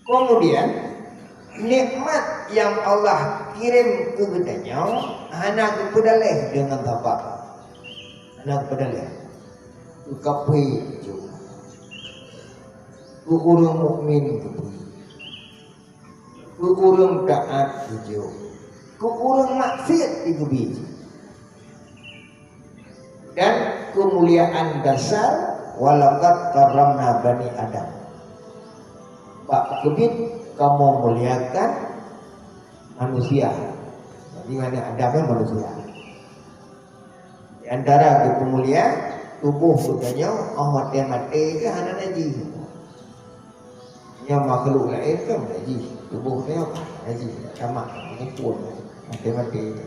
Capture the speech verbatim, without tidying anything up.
Kemudian, nikmat nyang Allah kirém keu geutanyoe hana geupeudaleh deungon sabab. Hana geupeudaleh. Keu kafé geujok. Keu ureuëng mukmin geubri. Keu ureuëng taát geujok. Keu ureuëng maksiat geubri. Dan keumuliaan dasar, "Walaqad karramna bani Adam." Bak keubiet kamoe muliakan manusia. Jadi, Bani Adam nyan manusia. Di antara geupeumulia, tuboh geutanyoe, óh watée maté ka hana najih. Nyoe makhluk laén kan najih, tuboh nyoe najih, tamat, meupun, maté-maté.